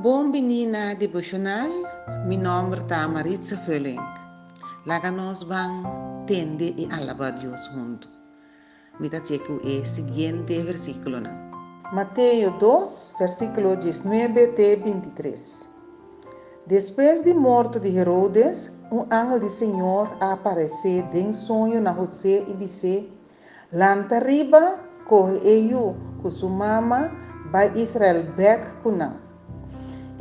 Bon bini na devocional. Mi nomber ta Maritza Vulling. Laga nos ban tende y alaba Dios hunto. Mi ta check e siguiente versiculonan. Mateo 2, versiculo 19 te 23. Despues di morto di Herodes, un angel di Señor a aparesé den soño na José i bis'é, Lanta riba, kohe e yu ku su mama bai Israel bèk ku nan.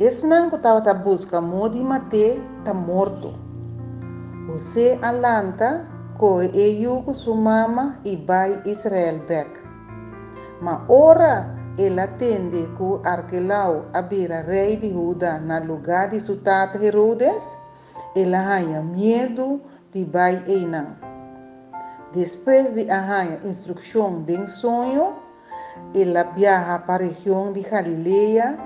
Esnan ku tabata buska moda di mat'é ta morto. José a lanta, kohe e yu ku su mama i bai Israel bèk. Ma ora el a tende ku Arkelao a bira rei di Huda na lugá di su tata Herodes, el a haña miedu di bai einan. Despues di a haña instrukshon den soño, el a biaha pa region di Galilea,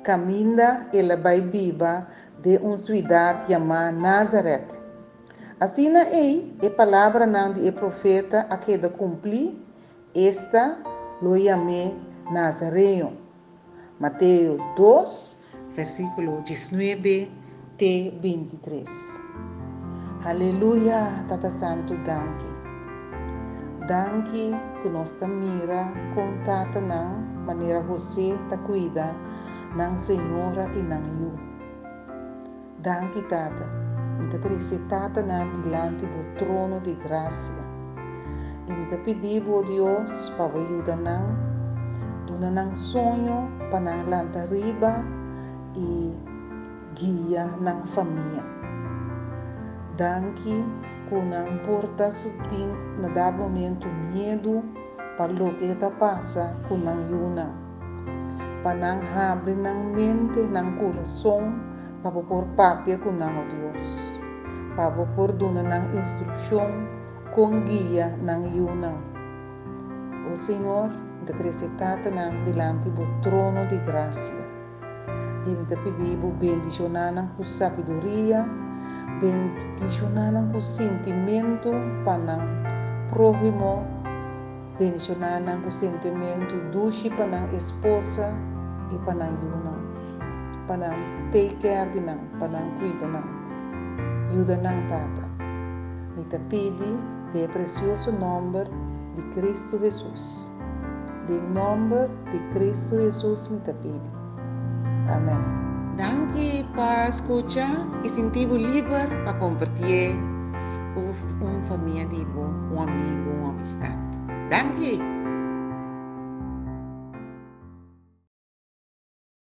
kaminda el a bai biba den un siudat yamá Nazaret. Asina ei, e palabranan di e profeta a keda kumplí, Esta lo yam'é Nazareo. Mateo 2, versíkulo 19 te 23. Aleluya, Tata Santu, danki. Danki ku nos ta mira kon tatanan manera José ta kuida nan señora i nan yu. Danki Tata, mi ta trese tatanan dilanti bo trono di grasia. I mi ta pidi bo, Dios, pa bo yuda nan, duna nan soño pa nan lanta riba i guia nan famia. Danki ku nan por ta tin na dado momento miedu pa loke ta pasa ku nan yunan. Pa nan habri nan mente, nan kurason, pa bo por papia ku nan, o Dios. Pa bo por duna nan instrukshon kon guia nan yunan. O Señor, mi ta trese tatanan dilanti bo trono di grasia. I mi ta pidi bo bendishoná nan ku sabiduria, bendishoná nan ku sintimentu pa nan próhimo, Bendishoná nan ku sentimentu dushi pa nan esposa i pa nan yunan, pa nan take care di nan, pa nan kuida nan. Yuda nan, Tata. Mi ta pidi den e presioso nòmber di Kristu Hesus. Den nòmber di Kristu Hesus mi ta pidi. Amèn. Danki pa skucha i sinti bo liber pa kompartié ku un famia di bo, un amigu, un amistat. Danki!